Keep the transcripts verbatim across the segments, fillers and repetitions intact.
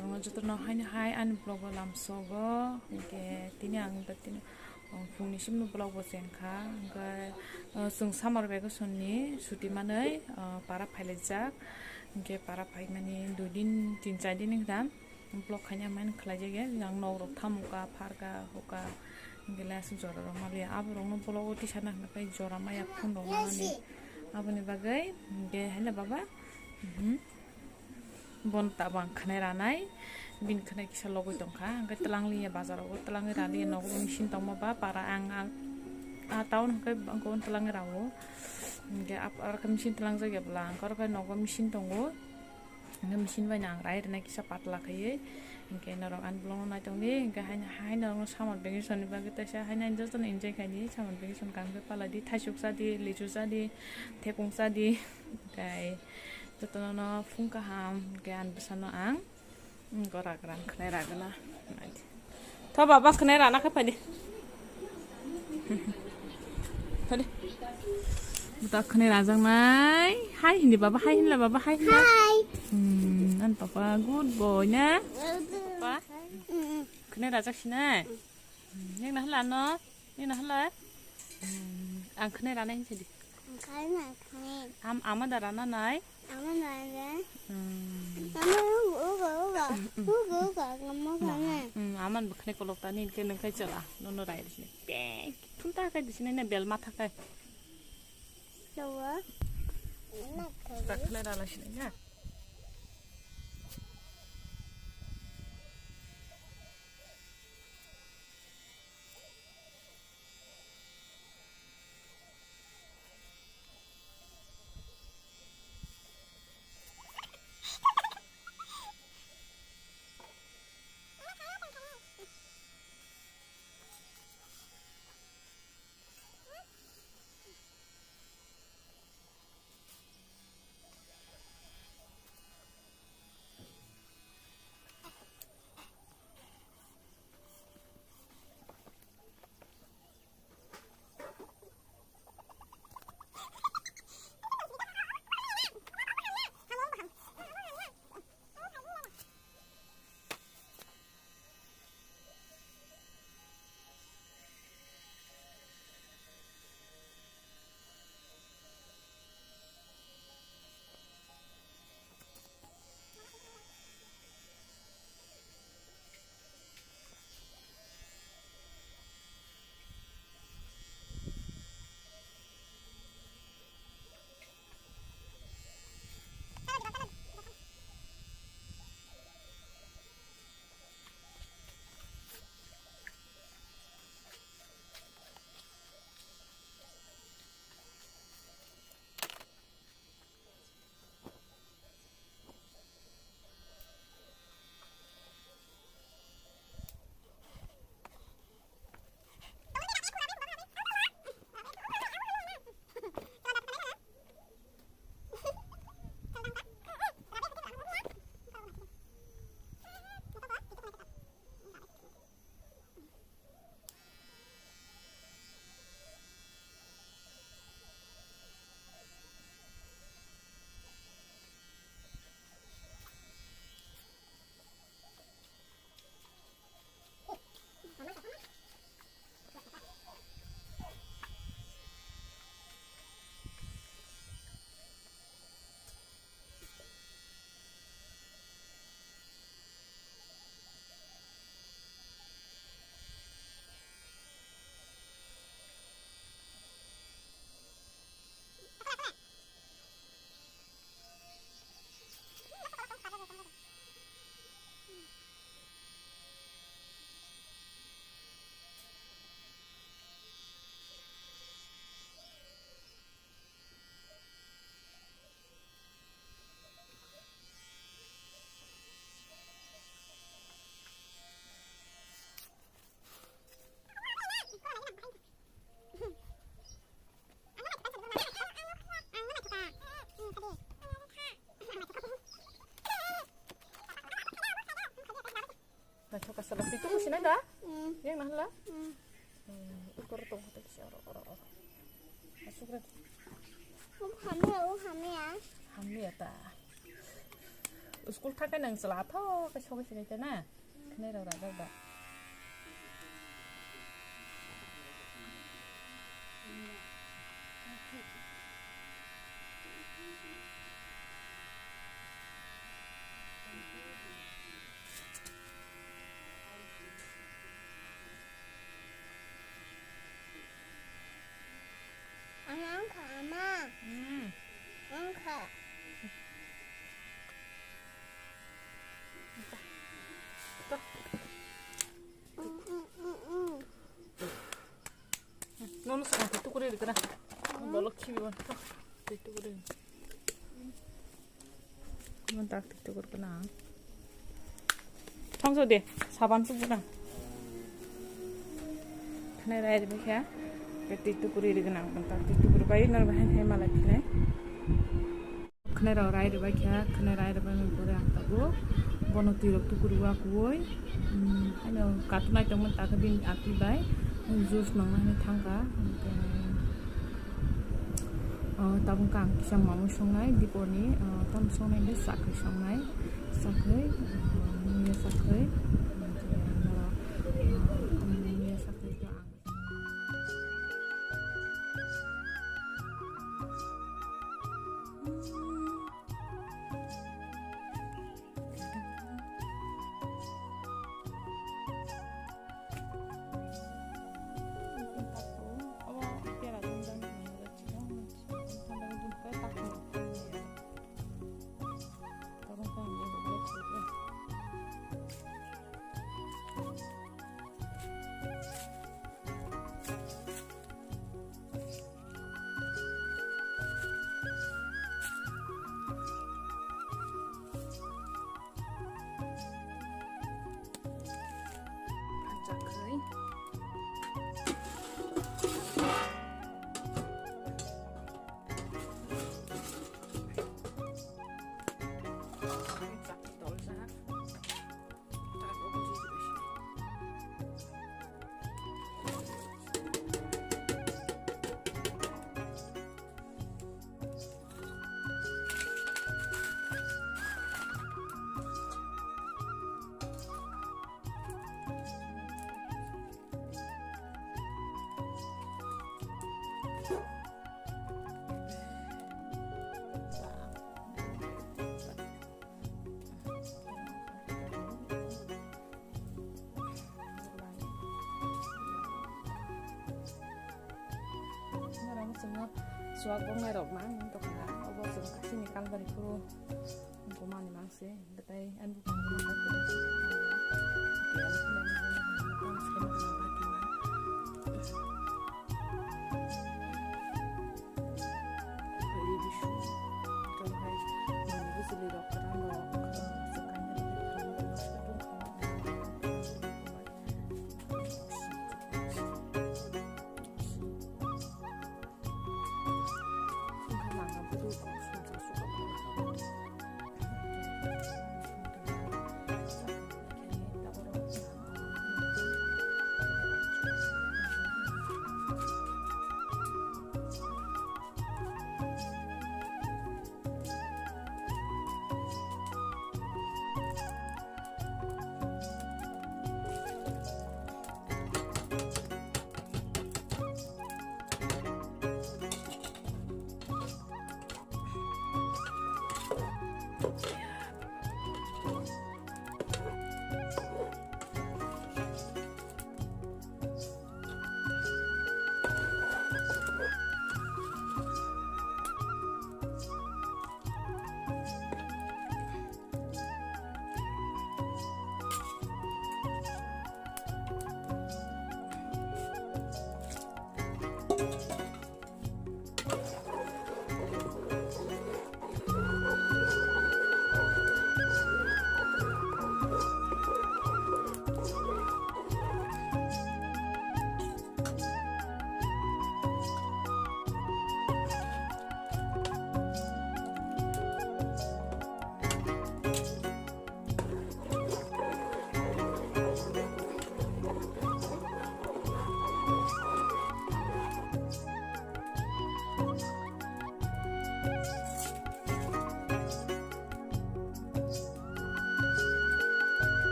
Jotono haino hai ani vlog o lamsogo, hinkhe tini ang da tini, oh, phungni simi vlog bo chengkha, hinkhe, oh, chwng summer vacation ni chuti manwi, oh, para phailaijak, hinkhe para phaimani dui din, tin char din wngkha. Vlog khaina mani khlai jagya, yang nok rok thamuka, pharka, huka, glass jora rok maliya. Abo rokno vlog o tisa na hwnwi jora maya phone rok mani. Aboni bagwi, hinkhe haino baba, mhm. Bon tabang khwnai ranai, bini khwnai kisa logoi tongkha, hinkhe twlang liya bazar o, twlangwi raliya nogo machine tongma ba para ang, ang, a town hinkhe bangkon twlangwi rao, hinkhe ap-, arokhe machine twlang jakya bwla, ang arokhe nogo machine tongo. Hingke machine bai no ang rai rwnai kisa patla khaiwi. Hingke norok ani vlog no nai tongdi. Hingke haino, haino norokno summer vacation ni bagwi teisa haino jotono enjoy khaidi. Summer vacation kang khe palai di, thaisuk cha di, lichu cha di, thekong cha di. Tei jotono no phung kaham, hingke ani bwsano ang, mm, gora gra khwnai ragwna. Nai di. Tho baba khwnai rana khe phai di. Phai di. Buta khwnai rajaknai. Hai hindi baba, hai hinla baba, hai hinla. Hai. Hmm, an papa good boy na. Papa. Mm. Khwnai rajak sinai. Hmm, yang nah la no. Yang nah la. Hmm, ang khwnai rana hin sidi. Ang khwnai rana. Am, ama da rana nai. Ama nai le. Hmm. Ama uga, uga. Uga, uga, ama khwnai. Hmm, aman bwkhwnai kolok tani ke nang kai chala. Nono rai sini. Peng. Phunta kai di sini na bel matha kai. Dawa. Matha. Bwkhwnai rala sini na. Naithok ka sala twi tubu sinai da? Mm. Yang nahla? Mm. Hmm, ukor tong hote kisa oro, oro, oro. Asuk re. Hamya, o hamya. Hamya ta. School thangkhe nang chwla athok khe sogwi se khe na. Khwnai rok rajak ba. Ama wngkha, ama. Hmm. Wngkha. To. Mm, mm, mm, mm. Nono swkang twi tukurwi rwgwna. Bolok khibibo. To. Twi tukurwi. Mon tak tik tukur kana. Thangso de, saban su buna. Khwnai rai rwbai kha, tik tukur iri gwnang, mon tak tik tukur bai, nor bahai hai malai phinai. Khwnai rok rai rwbai kha, khwnai rai rwbai ni pore ang tabuk. Bono twi rok tukur wa kuwi. Hmm, haino katunai tongmani takhe bini atwi bai, juice nangna hinwi thangkha. Ah, tabuk ang kisa mamwi songnai, dipor ni, ah, tamo songnai hwnkhe chakri songnai, chakri, ah, muya chakri, ah, muya chakri to ang. Norok chwngno chuak bongnai rok mang tongkha, obo chwng kasini kalbari phuru gumani mang se, tei ani bupang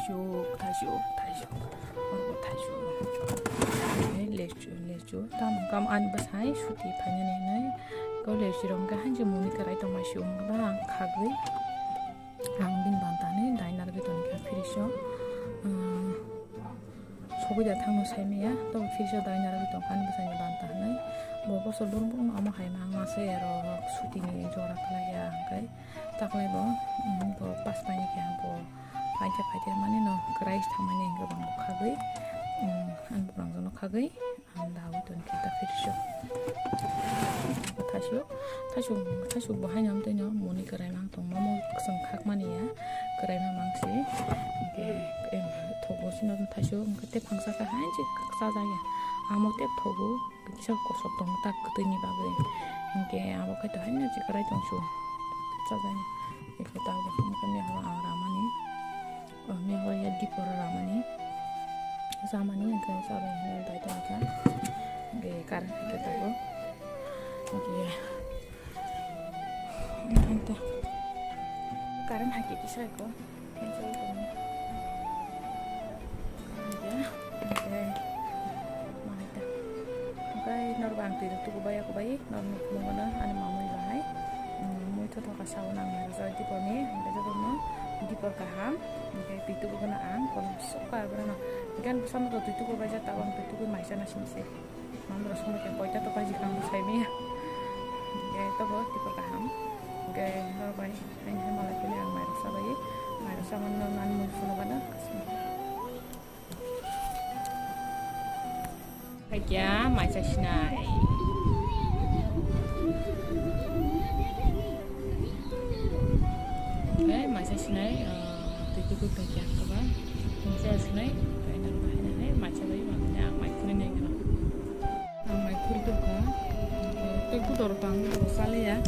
Thaichuk, thaichuk, thaichuk. Oro thaichuk. Lechu, lechu. Tam kam ani bwsai suti phainani hinwi. Ko lechu rong ka hanji muni kwrai tongma si wng ba ang khagwi. Ang bini banta hinwi dai narwgwi tongkha fridge o. Sogwi da thangno saimaya. To fridge o dai narwgwi tongkha ani bwsaini banta hinwi. Bo bosor brum brum omo hai ma ang masa ero sutini jora khlaiya hwnkhe. Taklai bo, mm, bo pas paini khe bo phaikhe phaikhe mani no kwrai thamani hwnkhe bang bo khagwi, mm, ani bukrang jono khagwi, ang dawi ton khe ta fridge o. Thaichuk, thaichuk, thaichuk bo haino amtwi no muni kwrai mang tong mamo kwchwng khakmani ya, kwrai ma mang si. Hwnkhe, em, thogo sino thaichuk, hwnkhe tei phangsa khe haino chajak ya. Amo tei thogo. Kisa kosok tongo tak kwtwini bagwi. Hinkhe abo khe to haino chikrai tongsu. Chajani. Eko ta bo haino khe mihoro ang ramani. O mihoro ya dipor ramani. Chamani hinkhe chabai hinwi bai tongkha. Hinkhe current haikhe tabuk. Hinkhe current haikhe kisa eko. Okai norba ang twi tuku bai aku bai nor nuk mungano ani mamui bahai. Mui tho thoka sao nang mai rajai dipor ni, hingke joto no dipor kaham, hingke twi tuku gana ang kolom sok ka borano. Hingke ang bwsano twi tuku bai jak tabang twi tuku mai chana sini se. Mandra somo khe koita to kaji kang sai mia. Hingke to bo dipor kaham. Hingke norbai. Hai hai malai kini ang mairok sabai, mairok samani no nani mui phunukgana. Haikya maisa sinai. Eh, maisa sinai, eh, twi twi twi twi kya kaba. Maisa sinai, kai nang bahai nang hai, maisa bai mangkha, ang mai khuri nai kha. Ang mai khuri tongkha, tei gudor tang gudor saliya.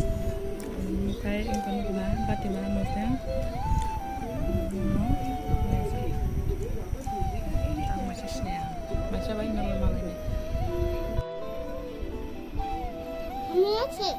Tei wngkha nukna bati ma moteng. Ang maisa sinaya, maisa bai normal malai ni. Ani ase.